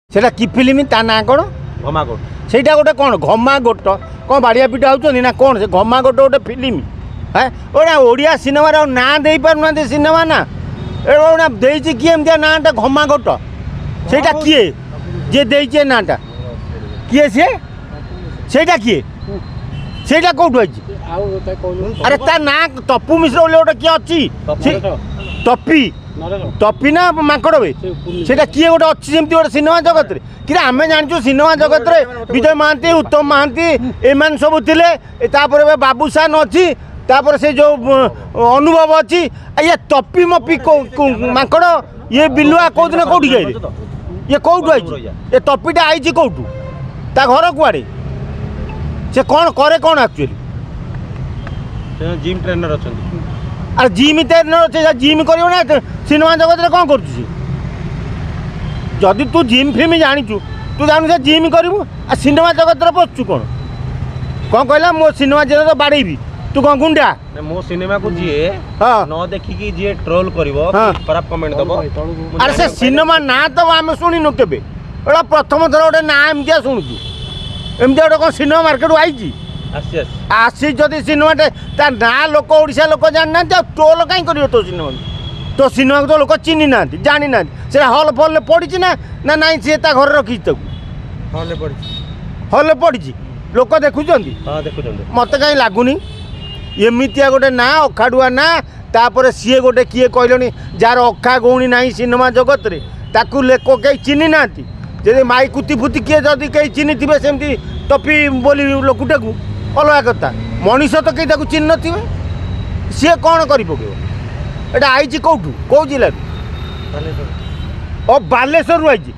ସେଇଟା କି ଫିଲ୍ମ? ତା ନାଁ କ'ଣ? ଘମାଘୋଟ। ସେଇଟା ଗୋଟେ କ'ଣ ଘମା ଗୋଟ? କ'ଣ ବାଡ଼ିଆ ପିଟା ହେଉଛନ୍ତି ନା କ'ଣ? ସେ ଘମା ଗୋଟ ଗୋଟେ ଫିଲ୍ମ। ହେଁ, ଗୋଟେ ଓଡ଼ିଆ ସିନେମାରେ ଆଉ ନାଁ ଦେଇପାରୁନାହାନ୍ତି ସିନେମା ନା ଏଇଟା ଦେଇଛି କିଏ ଏମିତିଆ ନାଁଟା ଘମା ଗୋଟ? ସେଇଟା କିଏ ଯିଏ ଦେଇଛି ଏ ନାଁଟା? କିଏ ସିଏ? ସେଇଟା କିଏ? ସେଇଟା କେଉଁଠୁ ଆଇଛି? ଆରେ ତା ନାଁ ତପୁ ମିଶ୍ର ବୋଲି ଗୋଟେ କିଏ ଅଛି? ତପି, ତପି ନା ମାଙ୍କଡ଼ ବେ, ସେଇଟା କିଏ ଗୋଟେ ଅଛି ଯେମିତି ଗୋଟେ ସିନେମା ଜଗତରେ? କିନ୍ତୁ ଆମେ ଜାଣିଛୁ ସିନେମା ଜଗତରେ ବିଜୟ ମହାନ୍ତି, ଉତ୍ତମ ମହାନ୍ତି ଏମାନେ ସବୁ ଥିଲେ, ତାପରେ ଏବେ ବାବୁସାନ ଅଛି, ତାପରେ ସେ ଯେଉଁ ଅନୁଭବ ଅଛି। ଇଏ ତପି ମପି ମାଙ୍କଡ଼ ଇଏ ବିଲୁଆ କେଉଁଦିନ କେଉଁଠିକି ଆଇଲେ? ଇଏ କେଉଁଠୁ ଆଇଛି? ଏ ତପିଟା ଆଇଛି କେଉଁଠୁ? ତା ଘର କୁଆଡ଼େ? ସେ କ'ଣ କରେ କ'ଣ ଆକ୍ଚୁଆଲି? ଜିମ୍ ଟ୍ରେନର ଅଛନ୍ତି। ଆରେ ଜିମ୍ ଟ୍ରେନର ଅଛି, ଜିମ୍ କରିବ ନା ସିନେମା ଜଗତରେ କ'ଣ କରୁଛୁ ସେ? ଯଦି ତୁ ଜିମ୍ ଫିମ୍ ଜାଣିଛୁ, ତୁ ଜାଣୁ ସେ ଜିମ୍ କରିବୁ, ଆଉ ସିନେମା ଜଗତରେ ପଶୁଛୁ କ'ଣ? କ'ଣ କହିଲା? ମୋ ସିନେମା ଜଗତ ବାଡ଼େଇବି। ତୁ କ'ଣ ଗୁଣ୍ଡା? ମୋ ସିନେମାକୁ ଯିଏ ହଁ ନ ଦେଖିକି ଯିଏ ଟ୍ରୋଲ କରିବ, ଖରାପ କମେଣ୍ଟ ଦବ। ଆରେ ସେ ସିନେମା ନାଁ ତ ଆମେ ଶୁଣିନୁ କେବେ, ଏଇଟା ପ୍ରଥମ ଥର ଗୋଟେ ନାଁ ଏମିତିଆ ଶୁଣୁଛୁ। ଏମିତିଆ ଗୋଟେ କ'ଣ ସିନେମା ମାର୍କେଟକୁ ଆଇଛି? ଆସି ଯଦି ସିନେମାଟେ ତା ନାଁ ଲୋକ ଓଡ଼ିଶା ଲୋକ ଜାଣିନାହାନ୍ତି, ଆଉ ଟ୍ରୋଲ କାହିଁ କରିବ ତୋ ସିନେମାକୁ? ତୋ ସିନେମାକୁ ତ ଲୋକ ଚିହ୍ନି ନାହାନ୍ତି, ଜାଣିନାହାନ୍ତି। ସେଇଟା ହଲ୍ ଫଲ୍ରେ ପଡ଼ିଛି ନା ନା ନାଇଁ? ସିଏ ତା ଘରେ ରଖିଛି ତାକୁ? ହଲ୍ରେ ପଡ଼ିଛି। ହଲ୍ରେ ପଡ଼ିଛି, ଲୋକ ଦେଖୁଛନ୍ତି? ହଁ, ଦେଖୁଛନ୍ତି। ମୋତେ କାହିଁ ଲାଗୁନି। ଏମିତିଆ ଗୋଟେ ନାଁ, ଅଖାଡ଼ୁଆ ନାଁ, ତାପରେ ସିଏ ଗୋଟେ କିଏ କହିଲେଣି, ଯାହାର ଅଖା ଗଉଣି ନାହିଁ ସିନେମା ଜଗତରେ, ତାକୁ ଲୋକ କେହି ଚିହ୍ନି ନାହାନ୍ତି। ଯଦି ମାଇ କୁତି ଫୁତି କିଏ ଯଦି କେହି ଚିହ୍ନିଥିବେ ସେମିତି ତପି ବୋଲି ଲୋକଟାକୁ, ଅଲଗା କଥା। ମଣିଷ ତ କେହି ତାକୁ ଚିହ୍ନି ନଥିବେ, ସିଏ କ'ଣ କରି ପକେଇବ? ଏଇଟା ଆଇଛି କେଉଁଠୁ, କେଉଁ ଜିଲ୍ଲାରୁ? ଓ ବାଲେଶ୍ୱରରୁ ଆଇଛି।